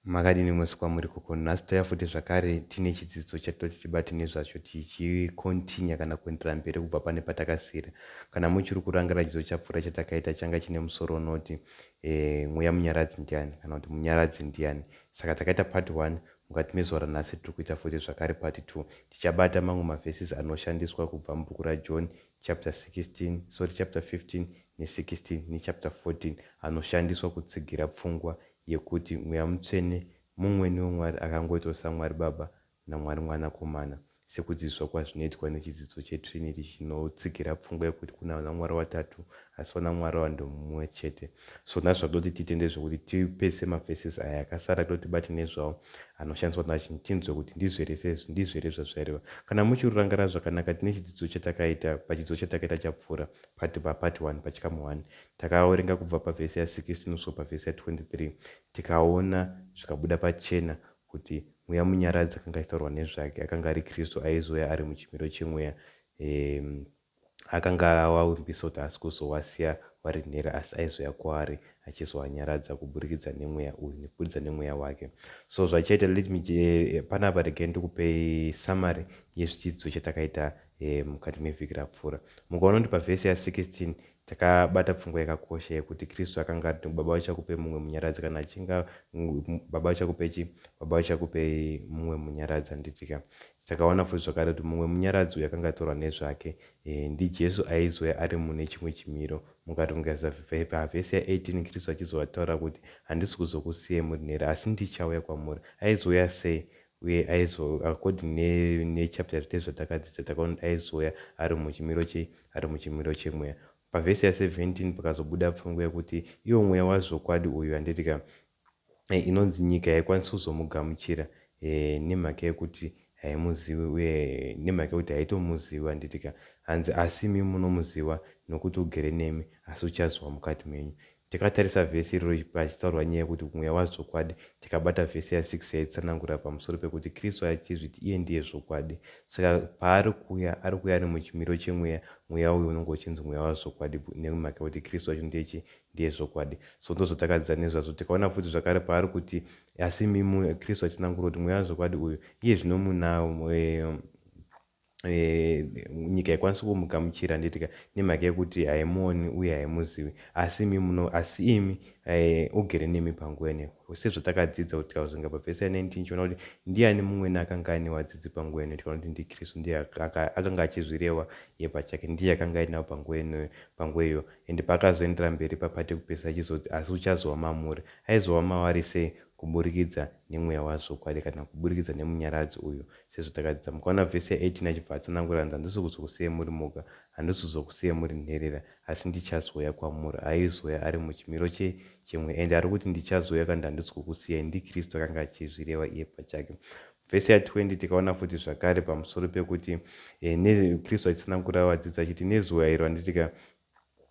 Makadini mose kwamuri koko nhasi tauya futi zvakare tine chidzidzo chatoti tibate nezvacho tichikontinya kana kuenderera mberi kubva pane patakasiira. Kana muchiri kurangarira chidzidzo chapfuura chatakaita changa chine musoro unoti e, mweya munyaradzi ndiani kana kuti munyaradzi ndiani. Saka takaita part 1 mukati mezuva ranhasi tiri kuita futi zvakare part 2. Tichabata mamwe maverses anoshandiswa kubva mubhuku raJohn chapter 16, sorry chapter 15 ne16 nechapter 14 anoshandiswa kutsigira pfungwa yekuti Mweya Mutsvene mumwe neweMwari akangoitawo saMwari Baba naMwari Mwanakomana, sekudzidziswa kwazvinoitwa nechidzidzo cheTrinity chinotsigira pfungwa yekuti kuna vanaMwari vatatu asi vanaMwari ava ndomumwe chete. So nhasi zvatoti tiite ndezvekuti tipese maverses aya akasara toti tibate nezvawo anoshandiswa nacho tinzwe kuti ndizvo here sezvo ndizvo here zvazvaireva. Kana muchirurangarira zvakanaka tine chidzidzo chatakaita pachidzidzo chatakaita chapfuura part papart 1 pachikamu 1 Takaverenga kubva pavhesi ya 16 kusvika pavhesi ya 23 tikaona zvikabuda pachena kuti Mweya Munyaradzi akanga achitaurwa nezvake akanga ari Kristu aizouya ari muchimiro chemweya e, akanga avavimbisa kuti haasi kuzovasiya vari nherera asi aizouya kwaari achizovanyaradza kuburikidza nemweya uyu nekuburikidza nemweya wake. So zvachaita let me eh, panapa regai ndikupei summary yezvichidzidzo chatakaita eh, mukati mevhiki rapfuura. Mukaona kuti pavhesi ya 16 Takabata pfungwa yakakosha yekuti Kristu akanga ati Baba vachakupe mumwe munyaradzi kana achinga Baba vachakupe chi Baba vachakupei mumwe munyaradzi handitika. Takaona futi zvakare kuti mumwe munyaradzi uyu akanga atorwa nezvake e, ndiJesu aizouya ari mune chimwe chimiro. Mukati mukaisa pavhesi ya 18 Kristu achizovataura kuti handisi kuzokusiyai muri nherera asi ndichauya kwamuri. Aizouya sei? Uye aizo according ne nechapter zvite zvatakadzidza takaona kuti aizouya ari muchimiro chei ari muchimiro chemweya pavhesi ya 17 pakazobuda pfungwa yekuti iwo mweya wazvokwadi uyu handiti ka eh, inonzi nyika yaikwanisi kuzomugamuchira eh, nemhaka yekuti haimuzivi uye nemhaka yekuti haitomuzivi handiti ka hanzi asi imi munomuziva nokuti ugere nemi asi uchazova mukati menyu Tikatarisa vhesi iroro pachitaurwa nyaya yekuti mweya wazvokwadi, tikabata vhesi ya 6 yaitsanangura pamusoro pekuti Kristu achizviti iye ndiye zvokwadi. Saka paari kuuya, ari kuuya ari muchimiro chemweya, mweya uyu unenge uchinzi mweya wazvokwadi nemhaka yekuti Kristu wacho ndiye chii? Ndiye zvokwadi. So ndozvatakadzidza nezvazvo. Tikaona futi zvakare paari kuti asi imi Kristu achitsanangura kuti mweya wazvokwadi uyu iye zvino munawo eh, e, nyika haikwanisi kumugamuchira handitika nemhaka yekuti haimuoni uye haimuzivi asi imi muno asi imi e, ugere nemi panguva ino sezvatakadzidza kuti tikaverenga pavhesi ya 19 chiona kuti ndiani mumwe neakanga aine vadzidzi panguva ino tikaona kuti ndikristu ndiye akanga achizvireva iye pachake ndiye akanga ainawo panguva inoyo panguva iyo ende paakazoendera mberi papati kupesa achizoti asi uchazova mamuri aizova mavari sei kuburikidza nemweya wazvokwadi kana kuburikidza nemunyaradzi uyu Sezvatakadzidza, mukaona vhesi ya 18 achibva atsanangura hanzi handisi kuzokusiyai muri moga, handisi kuzokusiyai muri nherera, asi ndichazouya kwamuri. Aizouya ari muchimiro che, chemweya. Ende ari kuti ndichazouya kandi handisi kukusiyai, ndiKristu akanga achizvireva iye pachake. Vhesi ya 20 tikaona futi zvakare pamusoro pekuti eh, ne, Kristu achitsanangura vadzidzi achiti nezuva iro handitika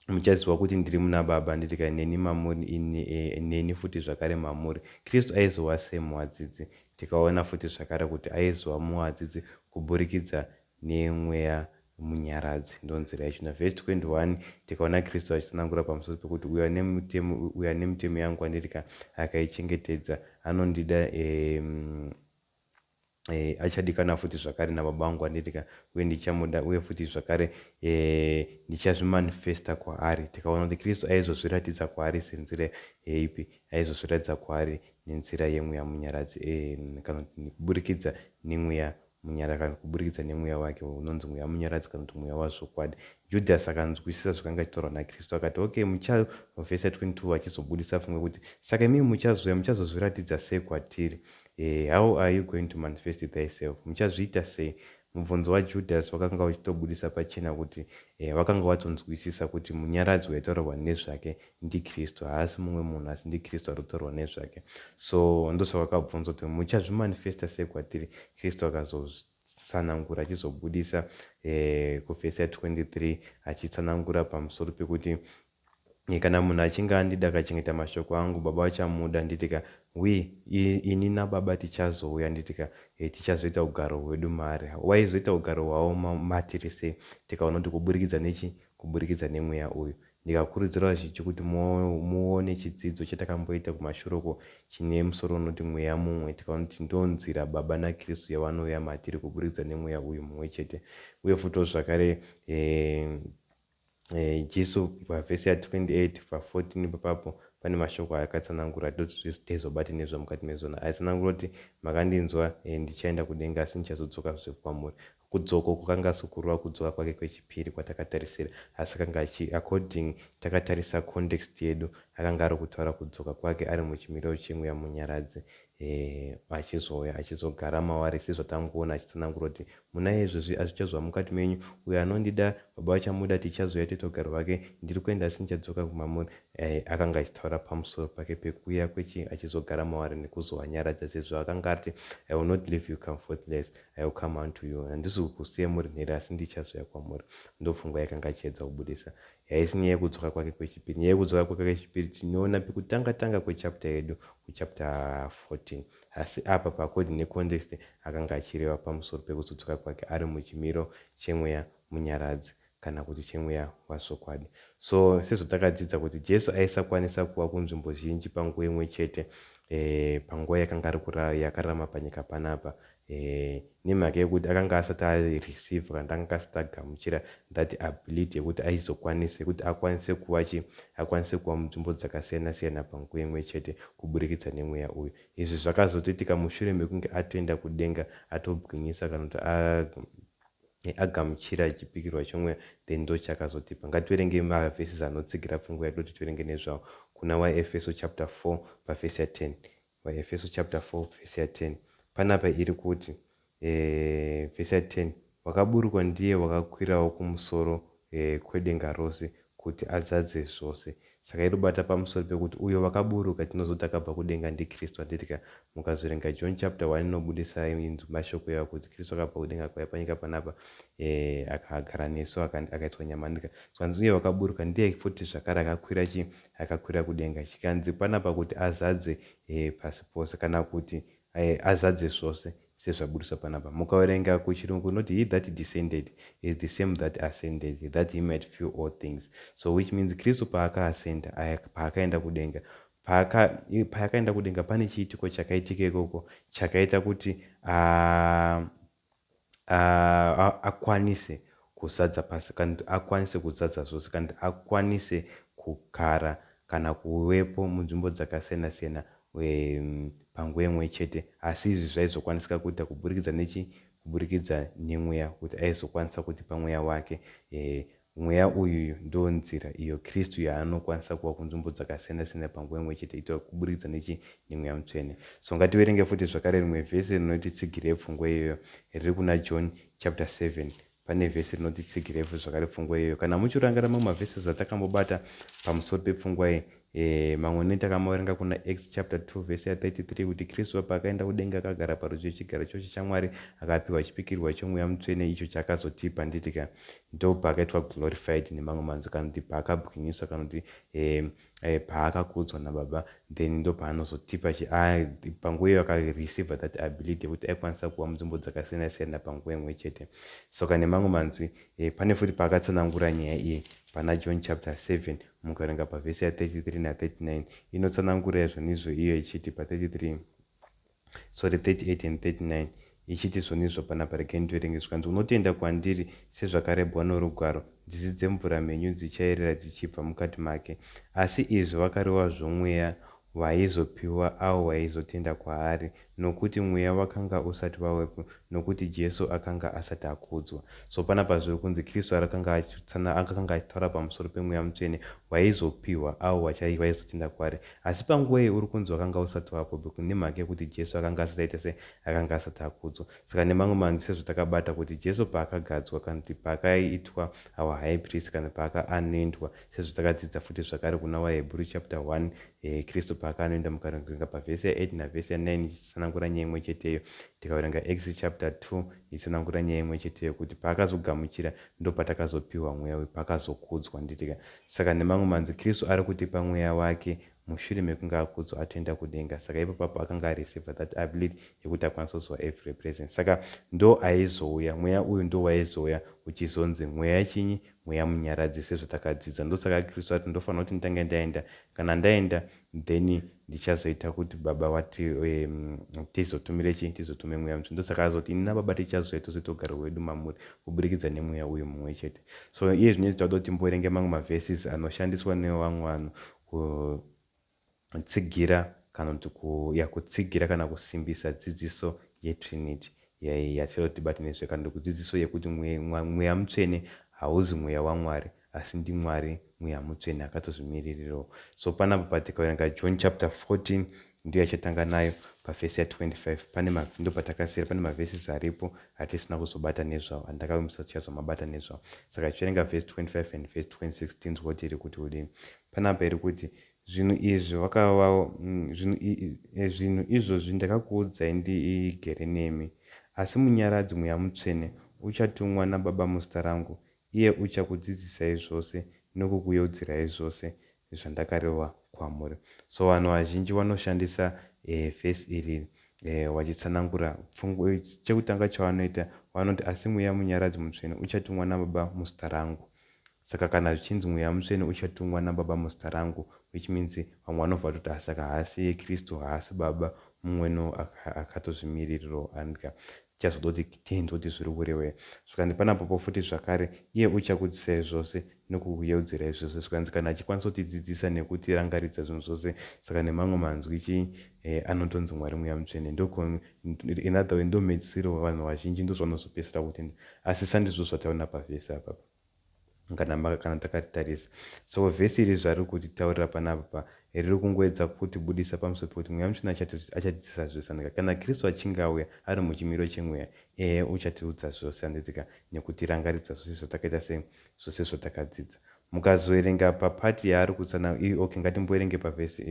muchaziva kuti ndiri muna Baba, handiti ka, neni mamuri, ini, e, neni futi zvakare mamuri. Kristu aizova sei muwadzidzi? Tikaona futi zvakare kuti aizova muwadzidzi kuburikidza neMweya Munyaradzi. Ndonzira yacho. Navhesi 21 tikaona Kristu achitsanangura pamusoro pekuti uyo ane mutemo, uyo ane mitemo yangu, handiti ka, akaichengetedza, anondida, e, eh, achadikana futi zvakare nababa vangu handiti ka uye ndichamuda uye futi zvakare eh, ndichazvimanifesta kwaari tikaona kuti kristu aizozviratidza kwaari senzira yeipi aizozviratidza kwaari nenzira yemweya munyaradzi eh, kana kuti kuburikidza nemweya munyara kana kuburikidza nemweya wake unonzi mweya munyaradzi kana kuti mweya wazvokwadi judhasi akanzwisisa zvakanga achitaurwa nakristu akati okay mucha vhesi ya 22 achizobudisa pfungwa yekuti saka imii muchazouya muchazozviratidza sei kwatiri Eh, how are you going to manifest thyself? Muchazviita sei? Mubvunzo waJudhasi wakanga uchitobudisa pachena kuti eh, vakanga vatonzwisisa kuti munyaradzi waitaurwa nezvake ndiKristu, haasi mumwe munhu asi ndiKristu ari kutaurwa nezvake. So ndosaka vakabvunza kuti muchazvimanifesta sei kwatiri? Kristu akazotsanangura achizobudisa eh, kuvhesi ya 23 achitsanangura pamusoro pekuti Kana munhu achinge andida akachengeta mashoko angu, Baba vachamuda, handiti ka? We, ini naBaba tichazouya, handiti ka? E, tichazoita ugaro hwedu maari. Waizoita ugaro hwavo matiri sei? Tikaona kuti kuburikidza nechi? Kuburikidza neMweya uyu. Ndikakurudzira vazhinji kuti muone chidzidzo chatakamboita kumashure uko chine musoro unoti Mweya Mumwe, tikaona kuti ndonzira Baba naKristu yavanouya matiri kuburikidza nemweya uyu mumwe chete. Uye futiwo zvakare eh, eh, Jesu pavhesi ya 28 pa 14 ipapapo pane mashoko ayakatsanangura atoti tizobate nezva mukati mezona. Aitsanangura kuti makandinzwa eh, ndichaenda kudenga asi ndichazodzoka zve kwamuri. Kudzoka uku kanga sokureva kudzoka kwake kwechipiri kwatakatarisira, asi akanga achi, according, takatarisa context yedu, akanga ari kutaura kudzoka kwake ari muchimiriro chemweya munyaradzi, eh, achizouya, achizogara mavari, sezvatangoona achitsanangura kuti muna izvozvi azvichazova mukati menyu, uyo anondida, Baba vachamuda, tichazouya toita ugaro hwake, ndiri kuenda asi ndichadzoka kumamuri. Eh, akanga achitaura pamusoro pake pekuuya kwechi achizogara mavari nekuzovanyaradza sezvo akanga ati, I will not leave you comfortless, I will come unto you. Handisi kukusiya muri nherera asi ndichazouya kwamuri. Ndopfungwa yakanga achiedza kubudisa. Haisi nyaya yekudzoka kwake kwechipiri. Nyaya yekudzoka kwake kwechipiri tinoona pekutanga tanga kwechapter yedu kuchapter 14. Asi apa paaccording necontext akanga achireva pamusoro pekuzodzoka kwake ari muchimiro chemweya munyaradzi kana kuti chemweya wazvokwadi. So sezvatakadzidza kuti Jesu aisakwanisa kuva kunzvimbo zhinji panguva imwe chete e, panguva yakanga ari yakararama panyika panapa e, nemhaka yekuti akanga asati areceive kana akanga asati agamuchira that ability yekuti aizokwanise kuti akwanise kuva chi akwanise kuva munzvimbo dzakasiyana siyana panguva imwe chete kuburikidza nemweya uyu. Izvi zvakazotoitika mushure mekunge atoenda kudenga atobwinyisa kana kuti agamuchira chipikirwa chomweya then ndochakazotipa. Ngativerengei mavhesi anotsigira pfungwa yedu kuti tiverenge nezvawo kuna waEfeso chapter 4 pavhesi ya 10. WaEfeso chapter 4 vhesi ya 10 panapa iri kuti vhesi ya 10 wakaburukwa ndiye wakakwirawo kumusoro kwedenga rose kuti azadze zvose. Saka irobata pamusoro pekuti uyo wakaburuka tinozoti akabva kudenga ndiKristu handitika. Mukazoverenga John chapter 1 inobudisa inzwi mashoko iwayo kuti Kristu akabva kudenga akauya panyika panapa e, akagara nesu akaitwa nyama handika. Zvikanzi uye wakaburuka ndiye futi zvakare akakwira chi akakwira kudenga chikanzi panapa kuti azadze e, pasi pose kana kuti e, azadze zvose sezvabudiswa panapa. Mukaverenga kuchirungu inoti he that descended is the same that ascended that he might fill all things. So which means Kristu paakaascenda paakaenda kudenga paakaenda kudenga pane chiitiko chakaitika ikoko chakaita kuti akwanise kuzadza pasi kana kuti akwanise kuzadza zvose kana kuti akwanise kugara kana kuvepo munzvimbo dzakasiyana siyana panguva imwe chete. Asi izvi zvaizokwanisika kuita kuburikidza nechi kuburikidza nemweya kuti aizokwanisa kutipa mweya wake e, mweya uyu ndo nzira iyo Kristu yaanokwanisa kuva kunzvimbo dzakasiyana siyana panguva imwe chete ita kuburikidza nechi nemweya mutsvene. So ngativerenge futi zvakare rimwe vhesi rinotitsigire pfungwa iyoyo riri kuna John chapter 7. Pane vhesi rinotitsigire zvakare pfungwa iyoyo. Kana muchirangarira mamwe mavhesi atakambobata pamusoro pepfungwa iyi e, mamwe ne takamaverenga kuna Acts chapter 2 vhesi ya 33 kuti Kristu paakaenda kudenga akagara parudyi rwechigaro chose chaMwari akapiwa chipikirwa chomweya mutsvene icho chakazotipa nditika ndo paakaitwa glorified nemamwe manzwi kana kuti paakabwinyiswa kana kuti e, e, paakakudzwa nababa then ndo paanozotipa panguva iyo akareceive that ability yekuti aikwanisa kuva munzvimbo dzakasiyana siyana panguva imwe chete. Saka nemamwe manzwi e, pane futi paakatsanangura nyaya iyi pana John chapter 7 mukaverenga pavhesi ya 33 na39 inotsanangura izvonizvo iyo ichiti pa 33 sorry 38 and 39 ichiti zvonizvo panapa regai ndiverenge zvikanzi unotenda kwandiri sezvakarebwa norugwaro nzizi dzemvura mhenyu dzichaerera dzichibva mukati make. Asi izvi vakareva zvomweya waizopiwa avo vaizotenda kwaari nokuti mweya wakanga usati wawepo nokuti Jesu akanga asati akudzwa. So panapa zviri kunzi Kristu akanga achitaura pamusoro pemweya mutsvene waizopiwa avo vaizotenda kwaari asi panguva iyi uri kunzi wakanga usati wapo nemhaka yekuti Jesu akanga asati aita se akanga asati akudzwa. Saka nemamwe manzwi sezvatakabata kuti Jesu paakagadzwa kana kuti paakaitwa our high priest kana paakaanointwa sezvatakadzidza futi zvakare kuna vaHebrew chapter 1 e, Kristu paakaanoenda mukaverenga pavhesi ya8 navhesi ya9 ichitsanangura nyaya imwe cheteyo tikaverenga Acts chapter 2 ichitsanangura nyaya imwe cheteyo kuti paakazogamuchira ndo patakazopiwa mweya uyu paakazokudzwa nditika. Saka nemamwe manzwi Kristu ari kutipa mweya wake. mushure mekunge akudzwa atoenda kudenga. Saka ipapapo akanga areceiva that ability yekuti akwanise kuzova every present. Saka ndo aizouya mweya uyu, ndo waizouya uchizonzi mweya chinyi? Mweya Munyaradzi, sezvatakadzidza. Ndosaka Kristu ati, "Ndofanira kuti nditange ndaenda. Kana ndaenda, then ndichazoita kuti Baba vati tizotumire chii? Tizotume Mweya Mutsvene." Ndosaka azoti, "Ini naBaba tichazouya tose, togara wedu mamuri kuburikidza nemweya uyu mumwe chete." So iye zvino tauda kuti timboverenge mamwe maverses anoshandiswa nevamwe vanhu kutsigira kana kuti kutsigira kana kusimbisa dzidziso yeTrinity yatinoda kuti tibate nezve, kana kuti kudzidziso yekuti Mweya Mutsvene hauzi mweya waMwari, asi ndiMwari Mweya Mutsvene akatozvimiririrawo. So panapa patikaverenga John chapter 14, ndiyo yachatanga nayo, pavhesi ya25, pane ndo patakasiyira. Pane maverses aripo atisina kuzobata nezvawo, andakavimbisa tichazomabata nezvawo. Saka tichiverenga vhesi 25 and vhesi 26, tinzwa kuti iri kuti kudini. Panapa iri kuti, "Zvinhu izvi vakava zvinhu izvozvi ndakakuudzai ndigere nemi. Asi Munyaradzi, Mweya Mutsvene, uchatumwa naBaba muzita rangu, iye uchakudzidzisai zvose nokukuyeudzirai zvose zvandakareva kwamuri." So vanhu vazhinji vanoshandisa vhesi iri vachitsanangura pfungwa. Chekutanga chavanoita, vanoti, "Asi Mweya Munyaradzi Mutsvene uchatumwa naBaba muzita rangu." Saka kana zvichinzi Mweya Mutsvene uchatumwa naBaba muzita rangu, which means vamwe vanobva vatoti, ah, saka haasi Kristu, haasi Baba, mumwe no akatozvimiririro andika. Tichazoda kuti tinzwe kuti zviri kurevei. Zvikanzi panapopo futi zvakare, "Iye uchakudzidzisai zvose nokukuyeudzirai zvose." Zvikanzi kana achikwanisa kutidzidzisa nekutirangaridza zvinhu zvose, saka nemamwe manzwi chii? Anotonzi Mwari Mweya Mutsvene. In other way, ndomhedzisiro vanhu vazhinji ndozvanozopedzisira kutenda, asi sandizvo zvataona pavhesi apapa kana takaritarisa. So vhesi iri zvari kutitaurira panapa, riri kungoedza kutibudisa pamusoro pekuti Mweya Mutsvene achadzidzisa zvose, andika. Kana Kristu achinge auya ari muchimiro chemweya, ehe, uchatiudza zvose, anditika, nekutirangaridza zvose zvatakaita, sei, zvose zvatakadzidza. Mukazoverenga papart yaari kutsana, okay, ngatimboverenge pavhesi.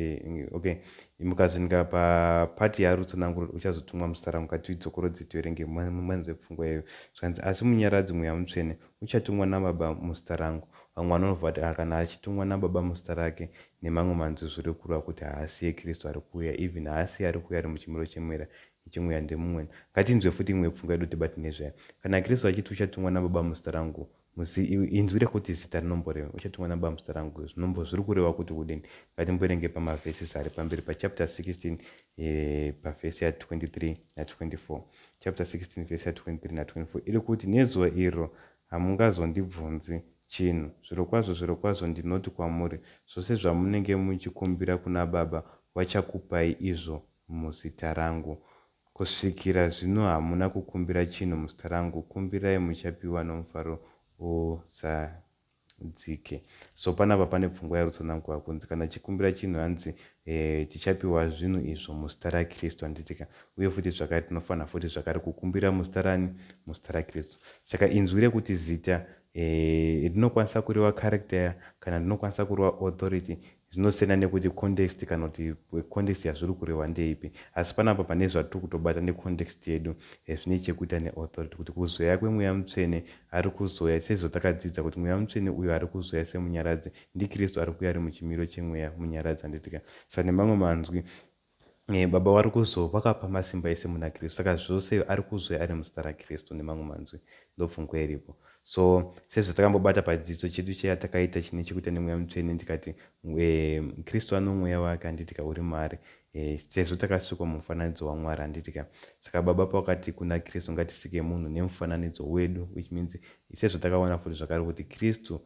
Okay, mukazoverenga papart yaari kutsanangura uchazotumwa muzita rangu, ngatidzokorodze tiverenge manzwe pfungwa iyoyo. Zvikanzi, "Asi Munyaradzi, Mweya Mutsvene, uchatumwa naBaba muzita rangu." Vamwe vanobva vati, ah, kana achitumwa naBaba muzita rake, nemamwe manzwi zviri kureva kuti haasiye Kristu ari kuuya, even haasiye ari kuuya ari muchimiro chemweya, ndemumwe. Ngatinzwe futi imwe pfungwa yedu tibati nezvayo. Kana Kristu achiti uchatumwa naBaba muzita rangu, inzwi rekuti zita rinomboreva uchatumwa naBaba muzita rangu zvinombo zviri kureva kuti kudini? Ngatimboerenge pamavhesis ari pamberi, pachapter 16, pavhesi ya23 na24. Chapter 16, vhesi ya23 na24 iri kuti, "Nezuva iro hamungazondibvunzi chinhu. Zvirokwazvo, zvirokwazvo ndinoti kwamuri, zvose zvamunenge muchikumbira kuna Baba, vachakupai izvo muzita rangu. Kusvikira zvino hamuna kukumbira chinhu muzita rangu. Kumbirai, muchapiwa, nomufaro uzadzike." So panapa pane pfungwa yarutsanangura kunzi kana chikumbira chinhu, hanzi tichapiwa zvinhu izvo muzita raKristu, handitika? Uye futi zvakare tinofanira futi zvakare kukumbira muzita rani? Muzita raKristu. Saka inzwi rekuti zita rinokwanisa kureva character kana rinokwanisa kureva authority, zvinosiyana nekuti context, kana kuti context yazviri kureva ndeipi. Asi panapa pane zvatiri kutobata necontext yedu, zvine chekuita neauthority, kuti kuzoya kweMweya Mutsvene ari kuzoya, sezvatakadzidza kuti Mweya Mutsvene uyo ari kuzoya seMunyaradzi ndiKristu ari kuuya ari muchimiro chemweya Munyaradzi, handitika? Saka nemamwe manzwi, Baba vari kuzo vakapa masimba ese muna Kristu, saka zvose ari kuzoya ari muzita raKristu. Nemamwe manzwi, ndopfungwa iripo. So sezvatakambobata padzidzo chedu cheyatakaita chine chekuita neMweya Mutsvene, ndikati Kristu ano mweya wake, handitika, uri maari, sezvo takasikwa mumufananidzo waMwari, handitika? Saka Baba pavakati kuna Kristu, "Ngatisike munhu nemufananidzo wedu," which means sezvatakaona futi zvakare kuti Kristu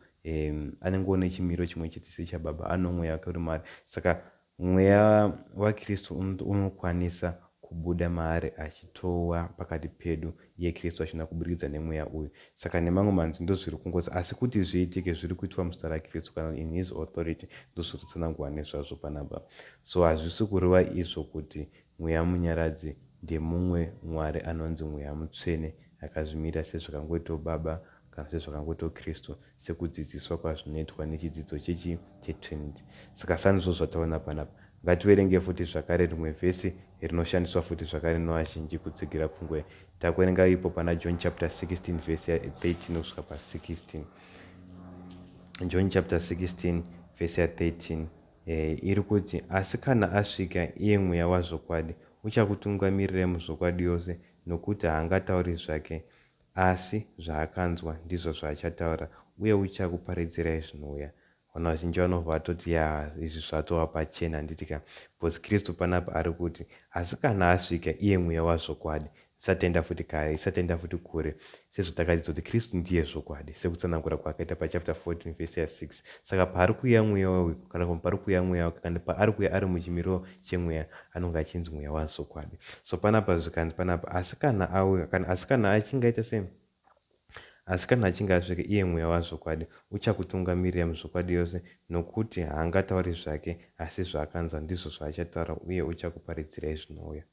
anengewo nechimiro chimwe chete sechababa, ano mweya wake uri maari. Saka mweya waKristu unokwanisa kubuda maari achitova pakati pedu, iye Kristu achina kuburikidza nemweya uyu. Saka nemamwe manzwi ndozviri kungozi, asi kuti zviitike zviri kuitwa muzita raKristu kana in his authority. Ndozviri kutsanangurwa nezvazvo panapa. So hazvisi kureva izvo kuti Mweya Munyaradzi ndemumwe Mwari anonzi Mweya Mutsvene akazvimira sezvakangoitawo Baba kana sezvakangoitawo Kristu, sekudzidziswa kwazvinoitwa nechidzidzo chechi cheTrinity. Saka sandizvo zvataona panapa. Ngativerenge futi zvakare rimwe vhesi rinoshandiswa futi zvakare nevazhinji kutsigira pfungwa iyi. Takuverenga ipo pana John chapter 16, vhesi ya13 kusvika pa16. John chapter 16, vhesi ya13. Iri kuti, Asi kana asvika, iye Mweya wazvokwadi, uchakutungamirirai muzvokwadi yose, nokuti haangatauri zvake, asi zvaakanzwa ndizvo zvaachataura, uye uchakuparidzirai zvinouya. Vanhu vazhinji vanobva vatoti, ya, izvi zvatova pachena, handiti ka? Because Kristu panapa ari kuti, asi kana asvika, iye Mweya wazvokwadi. Tisatenda futi kare, tisatenda futi kure, sezvatakadzidza kuti Kristu ndiye zvokwadi, sekutsanangura kwaakaita pachapter 14 vhesi ya6. Saka paari kuuya Mweya uyu, kana kuti pari kuuya Mweya wake, kana paari kuuya ari muchimiro chemweya, anonge achinzi Mweya wazvokwadi. So panapa zvikanzi panapa, asi kana auya, kana asi kana achinge aita sei, asi kana achinge asvika, iye Mweya wazvokwadi, uchakutungamirira muzvokwadi yose, nokuti haangatauri zvake, asi zvaakanzwa ndizvo zvaachataura, uye uchakuparidzirai zvinouya.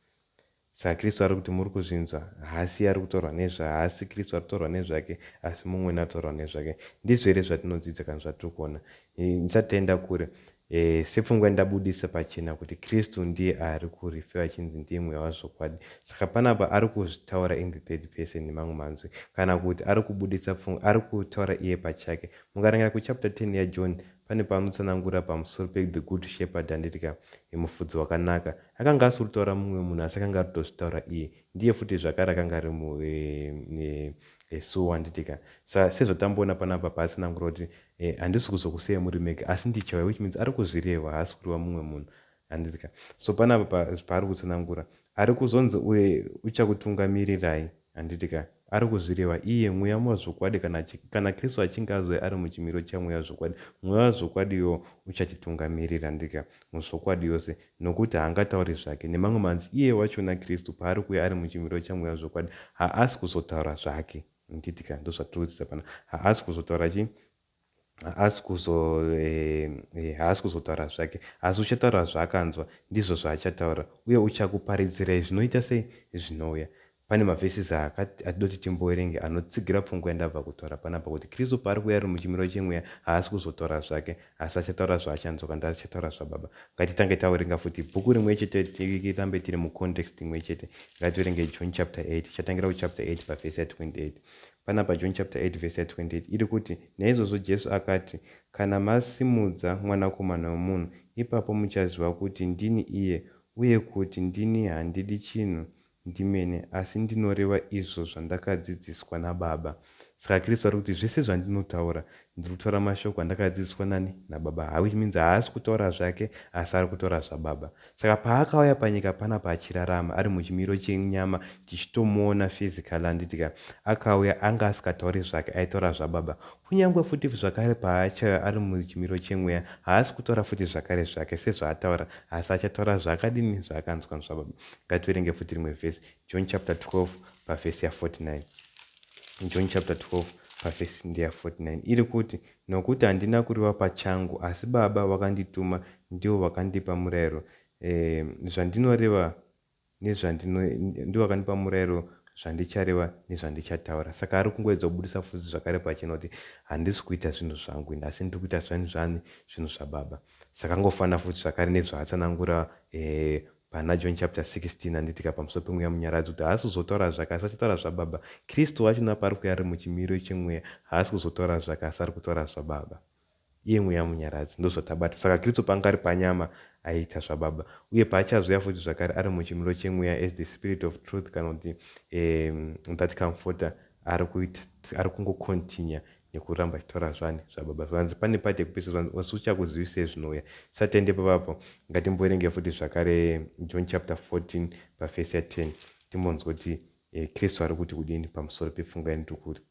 Saka Kristu ari kuti, muri kuzvinzwa, haasi ari kutaurwa nezva, haasi Kristu ari kutaurwa nezvake, asi mumwe nataurwa nezvake. Ndizvo here zvatinodzidza kana zvatiri kuona? Ndisati taenda kure, sepfungwa ndabudisa pachena kuti Kristu ndiye ari kurefer achinzi ndiye Mweya wazvokwadi. Saka panapa ari kuzvitaura in the third person, nemamwe manzwi, kana kuti ari kubudisa pfungwa, ari kutaura iye pachake. Mukarangira kuchapter 10 yaJohn, pane paanotsanangura pamusoro pethe good shepherd, handiti ka, mufudzi wakanaka. Akanga asiri kutaura mumwe munhu, asi akanga ari kutozvitaura iye. Ndiye futi zvakare akanga ari so, handiti ka? Sezvatamboona panapa paatsanangura kuti handisi kuzokusiyai muri mega, asi ndichauya, which means ari kuzvireva, haasi kureva mumwe munhu, handiti ka? So panapa paari kutsanangura, ari kuzonzi uye uchakutungamirirai, handiti ka? Ari kuzvireva iye Mweya wazvokwadi. Kana Kristu achinge azouya ari muchimiro chaMweya wazvokwadi, Mweya wazvokwadi iwo uchatitungamirira, handika, muzvokwadi yose, nokuti haangatauri zvake. Nemamwe manzwi, iye wachona Kristu paari kuuya ari muchimiro chaMweya wazvokwadi, haasi kuzotaura zvake, handiti ka? Ndozvatiri kudzidza pana. Haasi kuzotaura chii? Haasi kuzotaura zvake, asi uchataura zvaakanzwa, ndizvo zvaachataura, uye uchakuparidzirai zvinoita sei, zvinouya. Pane maverses atidoti timboverenge anotsigira pfungwa yandabva kutaura panapa, kuti Kristu paari kuuya ari muchimiro chemweya, haasi kuzotaura zvake, asi achataura zvaachanzwa, kana achataura zvababa. Ngatitange taverenga futi bhuku rimwe chete, tirambe tiri mucontext imwe chete. Ngativerenge John chapter 8. Tichatangira kuchapter 8 pavhesi ya28. Panapa John chapter 8 vhesi ya28 iri kuti, "Naizvozvo Jesu akati, kana masimudza Mwanakomana wemunhu, ipapo muchaziva kuti ndini iye, uye kuti ndini handidi chinhu ndimene, asi ndinoreva izvo zvandakadzidziswa nababa." Saka Kristu ari kuti, zvese zvandinotaura, ndiri kutaura mashoko andakadzidziswa nani? Nababa. Which means haasi kutaura zvake, asi ari kutaura zvababa. Saka paakauya panyika panapa achirarama ari muchimiro chenyama, tichitomuona physical, handiti ka, akauya anga asikatauri zvake, aitaura zvababa. Kunyange futi zvakare paachauya ari muchimiro chemweya, haasi kutaura futi zvakare zvake sezvaataura, asi achataura zvakadini? Zvaakanzwa zvababa. Ngativerenge futi rimwe vhesi, John chapter 12 pavhesi ya49. John chapter 12 pavhesi ndeya49. Iri kuti, "Nokuti handina kureva pachangu, asi Baba vakandituma ndivo vakandipa murayiro zvandinoreva nezvandino, ndivo vakandipa murayiro zvandichareva nezvandichataura." Saka ari kungoedza kubudisa futi zvakare pachena kuti handisi kuita zvinhu zvangu ini, asi ndiri kuita zvanhu zvani? Zvinhu zvababa. Saka angofanira futi zvakare nezvaatsanangura pana John chapter 16, handiti ka, pamusoro pemweya munyaradzi, kuti haasi kuzotaura zvake, asi achitaura zvababa. Kristu wachona paari kuuya ari muchimiro chemweya, haasi kuzotaura zvake, asi ari kutaura zvababa, iye Mweya Munyaradzi. Ndozvatabata. Saka Kristu paanga ari panyama aiita zvababa, uye paachazouya futi zvakare ari muchimiro chemweya as the Spirit of truth, kana kuti that Comforter, ari kungocontinue nekuramba achitaura zvani? Zvababa. Zvanzi pane part yekupisa, zvanzi, "Asi uchakuzivisei zvinouya." Satiende papapo, ngatimboverenge futi zvakare John chapter 14 pavhesi ya10, timbonzwa kuti Kristu ari kuti kudini pamusoro pepfungwa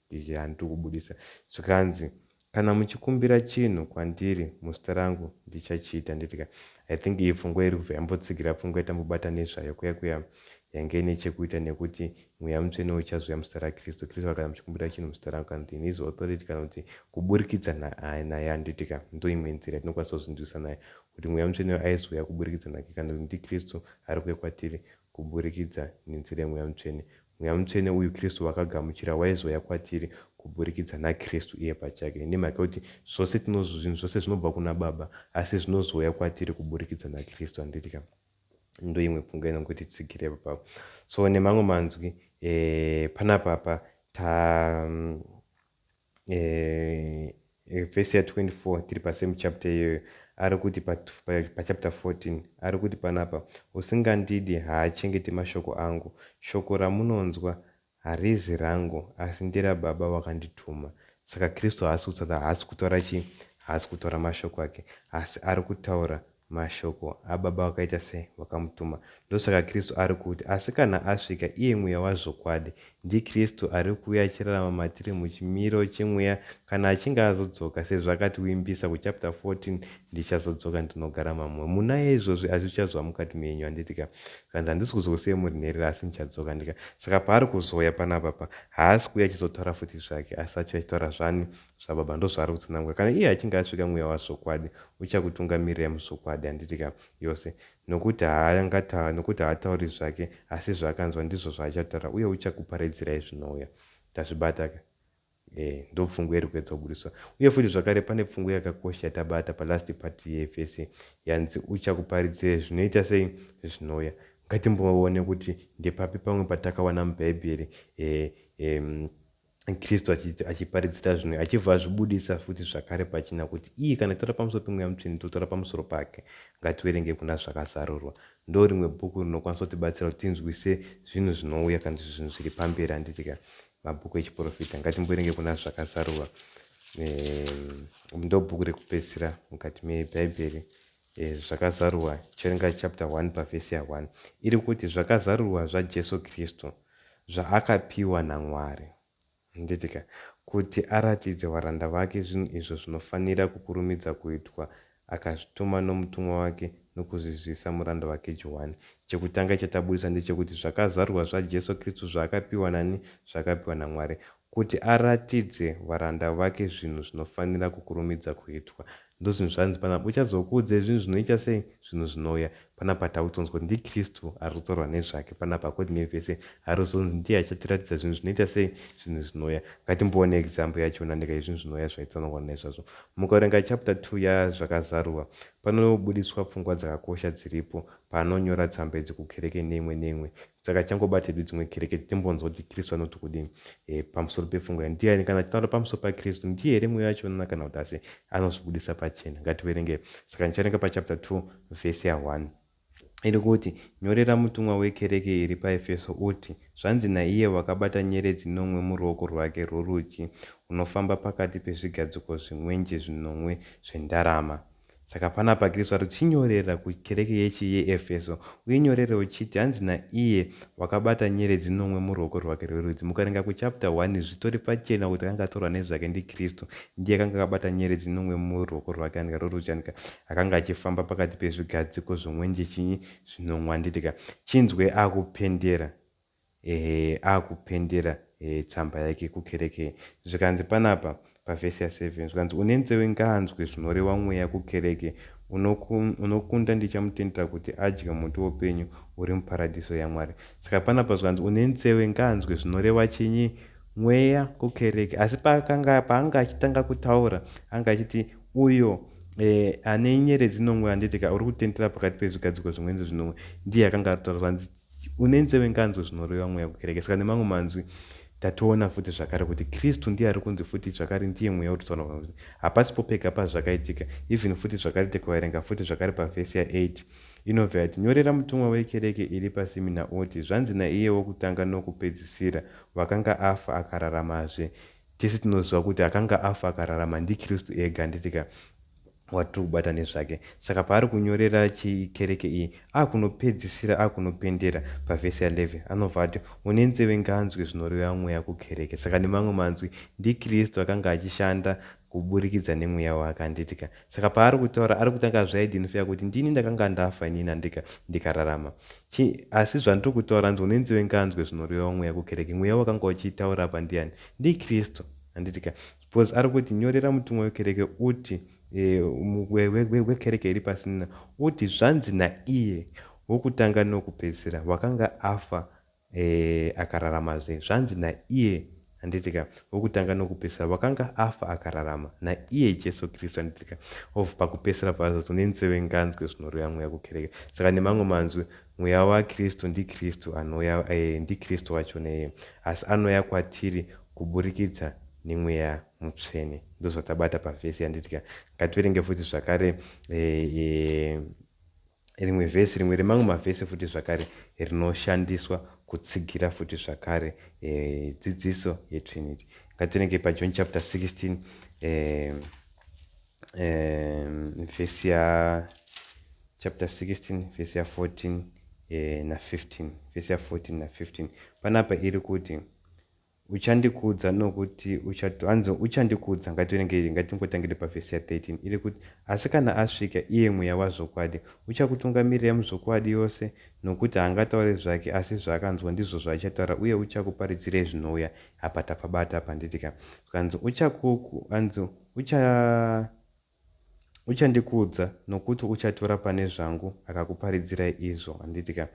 yandiri kubudisa. Zvikanzi, "Kana muchikumbira chinhu kwandiri muzita rangu, ndichachiita." Handiti ka? I think iyi pfungwa iri kubva yambotsigira pfungwa yatambobata nezvayo kuya kuya, yange ine chekuita nekuti Mweya Mutsvene uchazouya muzita raKristu. Kristu, "Kana muchikumbira chinhu muzita rangu," kana kuti in his authority, kana kuti kuburikidza naye, handiti ka? Ndo imwe nzira yatinokwanisa kuzvinzwisa nayo kuti Mweya Mutsvene aizouya kuburikidza nake, kana kuti ndiKristu ari kuuya kwatiri kuburikidza nenzira yemweya Mutsvene. Mweya Mutsvene uyu Kristu wakagamuchira waizouya kwatiri kuburikidza naKristu iye pachake, nemhaka yekuti zvose tinozvo, zvinhu zvose zvinobva kuna Baba, asi zvinozouya kwatiri kuburikidza naKristu, handiti ka? Ndo imwe pfungwa inongoti tsigire ipapo. So nemamwe manzwi, panapapa ta vhesi ya24, tiri pasame chapter iyoyo. Ari kuti pachapter 14, ari kuti panapa, usingandidi haachengeti mashoko angu. Shoko ramunonzwa harizi rangu, asi nderababa wakandituma. Saka Kristu haasi kutaura chii? Haasi kutaura mashoko ake, asi ari kutaura mashoko ababa vakaita sei? Vakamutuma. Ndosaka Kristu ari kuti, asi kana asvika iye mweya wazvokwadi, ndiKristu ari kuuya achirarama matiri muchimiro chemweya, kana achinge azodzoka sezvo akativimbisa kuchapter 14, ndichazodzoka ndinogara mamwe munaye. Izvozvi asi zvichazova mukati menyu, handitika? Kanzi handisi kuzokusiyai muri nherera, asi ndichadzoka ndika. Saka paari kuzouya panapa pa, haasi kuuya achizotaura futi zvake, asi achiuya achitaura zvani? Zvababa. Ndozvaari kutsanangura. Kana iye achinge asvika, mweya wazvokwadi, uchakutungamirirai muzvokwadi, handitika, yose, nokuti nokuti haatauri zvake, asi zvaakanzwa ndizvo zvaachataura, uye uchakuparidzirai zvinouya. Tazvibata ka? Ndo pfungwa iri kuedza kubudiswa. Uye futi zvakare pane pfungwa yakakosha yatabata palast part yevhesi yanzi uchakuparidzirai zvinoita sei? Zvinouya. Ngatimboone kuti ndepapi pamwe patakawana muBhaibheri Kristu achiparidzira zvinhu, achibva azvibudisa futi zvakare pachina kuti iye kana taura pamusoro pemweya mutsvene, totaura pamusoro pake. Ngativerenge kuna Zvakazarurwa. Ndo rimwe bhuku rinokwanisa kutibatsira kuti tinzwise zvinhu zvinouya kana zvinhu zviri pamberi, handitika? Mabhuku echiprofita. Ngatimboerenge kuna Zvakazarurwa. Ndo bhuku rekupedzisira mukati meBhaibheri. Zvakazarurwa, chiverenga chapter 1 pavhesi ya1. Iri kuti, zvakazarurwa zvaJesu Kristu, zvaakapiwa naMwari, handitika, kuti aratidze varanda vake zvinhu izvo zvinofanira kukurumidza kuitwa, akazvituma nomutumwa wake nokuzvizivisa muranda wake Johani. Chekutanga chatabudisa ndechekuti zvakazarurwa zvaJesu Kristu zvaakapiwa nani? Zvakapiwa naMwari kuti aratidze varanda vake zvinhu zvinofanira kukurumidza kuitwa. Ndozvinhu zvanzi panapa, uchazokuudze zvinhu zvinoita sei? Zvinhu zvinouya. Panapa takutonzwa kuti ndiKristu ari kutaurwa nezvake panapa. According nevhesi, ari kuzonzi ndiye achatiratidza zvinhu zvinoita sei? Zvinhu zvinouya. Ngatimboone example yachona ndika yezvinhu zvinouya zvaitsanangurwa naizvozvo. Mukaverenga chapter 2 yaZvakazarurwa, panobudiswa pfungwa dzakakosha dziripo paanonyora tsamba idzi kukereke neimwe neimwe. Saka changobata hedu dzimwe kereke, timbonzwa kuti Kristu anoti kudini pamusoro pepfungwa. Ndiani kana achitaura pamusoro paKristu? Ndiye here mweya wachona kana kuti asi anozvibudisa pachena? Ngativerenge. Saka ndichaverenga pachapter 2 vhesi ya1. Iri kuti, nyorera mutumwa wekereke iri paEfeso uti, zvanzi naiye wakabata nyeredzi nomwe muruoko rwake rworudyi, unofamba pakati pezvigadziko zvimwenje zvinomwe zvendarama. Saka panapa Kristu ari kuchinyorera kukereke yechi? YeEfeso. Uinyorere uchiti, hanzi naiye wakabata nyeredzi nomwe muruoko rwake rwerudyi. Mukaverenga kuchapter 1, zvitori pachena kuti akanga atorwa nezvake ndiKristu. Ndiye akanga akabata nyeredzi nomwe muruoko rwake, andika, rworudyi, andika, akanga achifamba pakati pezvigadziko zvomwenje chinyi? Zvinomwe, handitika? Chinzwe akupendera, ehe, akupendera tsamba yake kukereke. Zvikanzi panapa pavhesi ya7, zvikanzi, une nzeve ngaanzwe zvinoreva mweya kukereke. Unokunda ndichamutendera kuti adye muti woupenyu uri muparadhiso yaMwari. Saka panapa zvikanzi, une nzeve ngaanzwe zvinoreva chinyi? Mweya kukereke. Asi paanga achitanga kutaura, anga achiti uyo ane nyeredzi nomwe, handitika, uri kutendera pakati pezvigadziko zvimweni zvinomwe, ndiye akanga aritaura. Zvanzi, une nzeve nganzwe zvinoreva mweya kukereke. Saka nemamwe manzwi tatoona futi zvakare kuti Kristu ndiye ari kunzi futi zvakare ndiye mweya wekutaura. Hapasipo pega pazvakaitika. Even futi zvakare tikaverenga futi zvakare pavhesi ya8, inobva yati, nyorera mutumwa wekereke iri paSimina uti, zvanzi naiye wokutanga nokupedzisira, wakanga afa akararamazve. Tese tinoziva kuti akanga afa akararama ndiKristu ega, handitika, watiri kubata nezvake. Saka paari kunyorera chikereke iyi, akunopedzisira akunopendera pavhesi ya11, anobva ati, une nzeve ngaanzwe zvinoreva mweya kukereke. Saka nemamwe manzwi ndiKristu akanga achishanda kuburikidza nemweya wake, handitika? Saka paari kutaura, ari kutanga zviidentifya kuti ndini ndakanga ndafa inini, handika, ndikararama. Asi zvandiri kutaura, nzi une nzeve ngaanzwe zvinoreva mweya kukereke. Mweya wakanga uchitaura apa ndiani? NdiKristu, handitika? Because ari kuti, nyorera mutumwa wekereke uti, wekereke iri pasina uti, zvanzi naiye wokutanga nokupedzisira, wakanga afa akararamazve. Zvanzi naiye, handitika, wokutanga nokupedzisira, wakanga afa akararama, naiye Jesu Kristu, handitika? Of pakupedzisira pazvo, une nzeve nganzwe zvinoreva mweya kukereke. Saka nemamwe manzwi mweya waKristu ndiKristu anouya, ndiKristu wacho neiye, asi anouya kwatiri kuburikidza. neMweya Mutsvene. Ndozvatabata pavhesi, handitika? Ngativerenge futi zvakare rimwe vhesi, rimwe remamwe mavhesi futi zvakare rinoshandiswa kutsigira futi zvakare dzidziso yeTrinity. Ngativerenge paJohn chapter 16, vhesi ya chapter 16, vhesi ya14 na15. Vhesi ya14 na15 panapa iri kuti, "Uchandikudza nokuti hanzi uchandikudza." Ngativerenge, ngatingotangire pavhesi ya13. Iri kuti, "Asi kana asvika iye, Mweya wazvokwadi, uchakutungamirira muzvokwadi yose, nokuti haangatauri zvake, asi zvaakanzwa ndizvo zvaachataura, uye uchakuparidzirai zvinouya." Apa tapabata, panditika? Kanzi hanzi uchandikudza, nokuti uchatora pane zvangu akakuparidzirai izvo, handitika?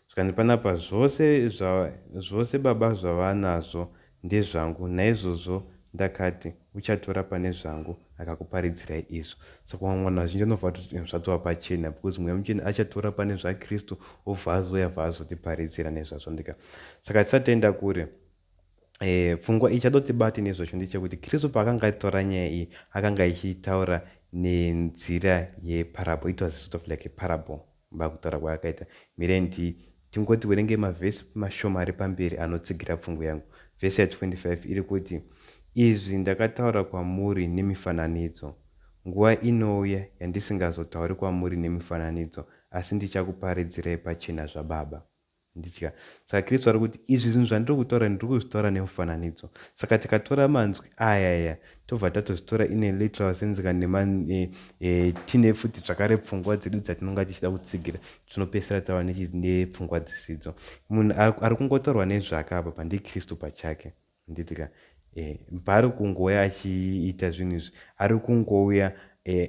Zvikanzi panapa, Zvose Baba zvavanazvo ndezvangu, naizvozvo ndakati, uchatora pane zvangu akakuparidzirai izvo." Saka vamwe vanhu vazhinji vanobva kuti zvatova pachena, because Mweya Mutsvene achatora pane zvaKristu, obva azouya, bva azotiparidzira nezvazvo, ndika? Saka tisati kure, pfungwa ichada kuti tibate nezvacho ndechekuti Kristu paakanga aitaura nyaya iyi, akanga ichitaura nenzira yeparable. It was sort of like a parable pakutaura kwaakaita. Mirendi tingoti werenge mavhesi mashoma ari pamberi anotsigira pfungwa yangu. Vhesi ya25 iri kuti, "Izvi ndakataura kwamuri nemifananidzo. Nguva inouya yandisingazotauri kwamuri nemifananidzo, asi ndichakuparidzirai pachena zvaBaba." Nditya? Saka Kristu ari kuti izvi zvinhu zvandiri kutaura, ndiri kuzvitaura nemufananidzo. Saka tikatora manzwi ayaya, tobva tatozvitora ine literal sense, kana tine futi zvakare pfungwa dzedu dzatinonga tichida kutsigira, tinopedzisira tava nepfungwa dzisidzo. Munhu ari kungotaurwa nezvake apa pandiKristu pachake, nditika? Paari kungouya achiita zvinhu izvi, ari kungouya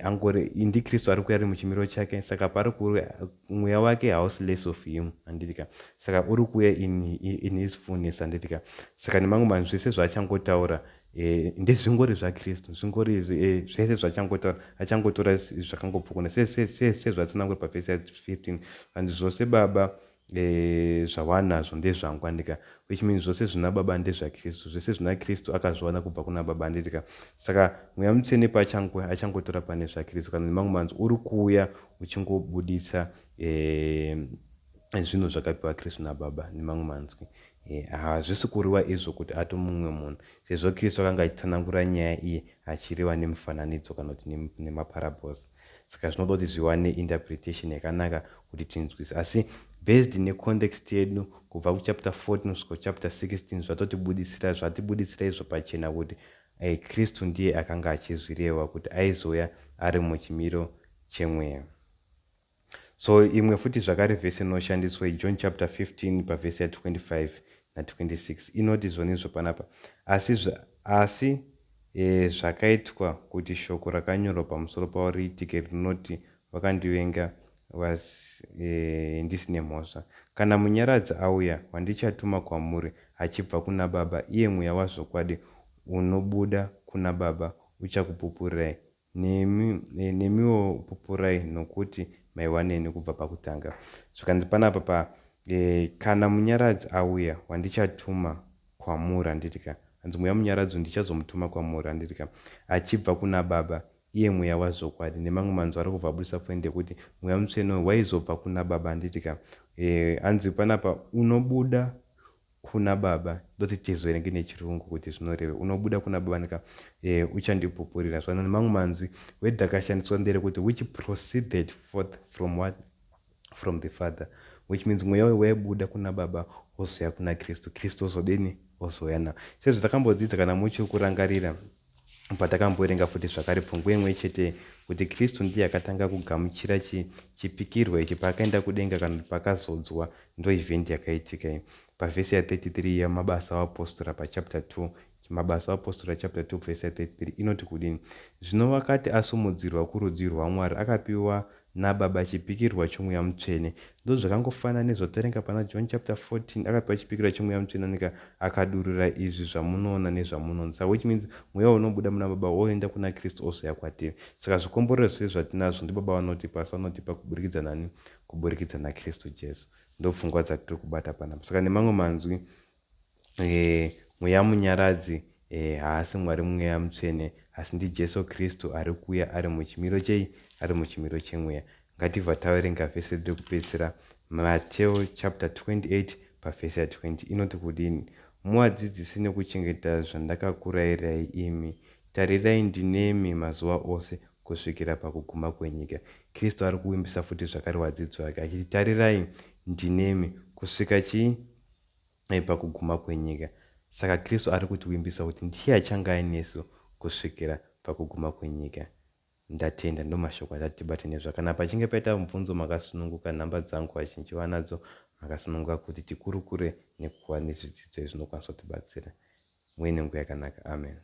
angori ndiKristu, ari kuuya ari muchimiro chake. Saka paari kuuya, mweya wake hausi less of him, handitika? Saka uri kuuya in his fullness, handitika? Saka nemamwe manhu, zvese zvaachangotaura ndezvingori zvaKristu, zvingori zvese zvaachangotaura, achangotora zvakangopfukuna sezvatsanangura pavhesi ya15, hanzi, "Zvose Baba zvawanazvo ndezvangu," andika? Which means zvose zvina Baba ndezvaKristu, zvese zvina Kristu akazviwana kubva kuna Baba, anditika? Saka Mweya Mutsvene pachangu achangotora pane zvaKristu, kana nemamwe manzwi, uri kuuya uchingobuditsa zvinhu zvakapiwa Kristu naBaba. Nemamwe manzwi, hazvisi kuriwa izvo kuti ato mumwe munhu, sezvo Kristu akanga achitsanangura nyaya iyi achireva nemifananidzo kana kuti nemaparables. Saka zvinoda kuti zviwane interpretation yakanaka kuti tinzwise. Asi based necontext yedu kubva kuchapter 14 kusvika kuchapter 16, zvatotibudisira, zvatibudisira izvo pachena kuti Kristu ndiye akanga achizvireva kuti aizouya ari muchimiro chemweya. So imwe futi zvakare vhesi inoshandiswa, John chapter 15, pavhesi ya25 na26, inoti zvonizvo panapa, Asi zvakaitwa kuti shoko rakanyorwa pamusoro pavo riitike, rinoti, 'Vakandivenga ndisine mhosva.' Kana Munyaradzi auya, wandichatuma kwamuri achibva kuna Baba, iye Mweya wazvokwadi unobuda kuna Baba, uchakupupurirai. Nemiwo pupurai, nokuti maiva neni kubva pakutanga." Zvikanzi panapa kana Munyaradzi auya, wandichatuma kwamuri, handitika? Hanzi Mweya Munyaradzi ndichazomutuma kwamuri, handitika, achibva kuna Baba, iye Mweya wazvokwadi. Nemamwe manzwi, ari kubva abudisa point yekuti Mweya Mutsvene waizobva kuna Baba, handitika? Hanzi panapa unobuda kuna Baba. Ndoti tizoverenge nechirungu kuti zvinoreve unobuda kuna Baba nika uchandipupurira. Zvano nemamwe manzwi, word akashandiswa nderekuti "which proceeded forth" from what? From the Father, which means mweya uyu waibuda kuna Baba, wozouya kuna Kristu, Kristu ozodini? Ozouya nawo. Sezvo takambodzidza, kana muchiri kurangarira, patakamboverenga futi zvakare pfungwa imwe chete kuti Kristu ndiye akatanga kugamuchira chipikirwa ichi paakaenda kudenga, kana kuti pakazodzwa. Ndo event yakaitika iyi pavhesi ya33 yaMabasa aApostora pachapter 2. Mabasa aApostora chapter 2, vhesi ya33 inoti kudini? "Zvino wakati asumudzirwa kurudyi rwaMwari, akapiwa naBaba chipikirwa choMweya Mutsvene." Ndo zvakangofanana nezvataverenga pana John chapter 14. Akapiwa chipikirwa choMweya Mutsvene nika akadurura izvi zvamunoona nezvamunonzwa, which means mweya unobuda muna Baba woenda kuna Kristu, ozouya kwatiri. Saka zvikomborero zvese zvatinazvo ndibaba vanotipa, asi vanotipa kuburikidza nani? Kuburikidza naKristu Jesu. Ndo pfungwa dzatiri kubata panapa. Saka nemamwe manzwi, mweya Munyaradzi E, haasi Mwari Mweya Mutsvene, asi ndiJesu Kristu ari kuuya ari muchimiro chei? Ari muchimiro chemweya. Ngatibva taverenga vhesi redu rekupedzisira, Mateo chapter 28 pavhesi ya 20 inoti kudini? Muvadzidzise nekuchengeta zvandakakurayirai imi. Tarirai ndinemi mazuva ose kusvikira pakuguma kwenyika. Kristu ari kuvimbisa futi zvakare vadzidzi vake achiti tarirai ndinemi kusvika chii? Pakuguma kwenyika. Saka Kristu ari kutivimbisa kuti ndiye achange ainesu kusvikira pakuguma kwenyika. Ndatenda, ndomashoko atatibate nezva. Kana pachinge paita mubvunzo makasununguka, nhamba dzangu vazhinji vanadzo, makasununguka kuti tikurukure nekuva nezvidzidzo izvi zvinokwanisa kutibatsira. Muve nenguva yakanaka. Amen.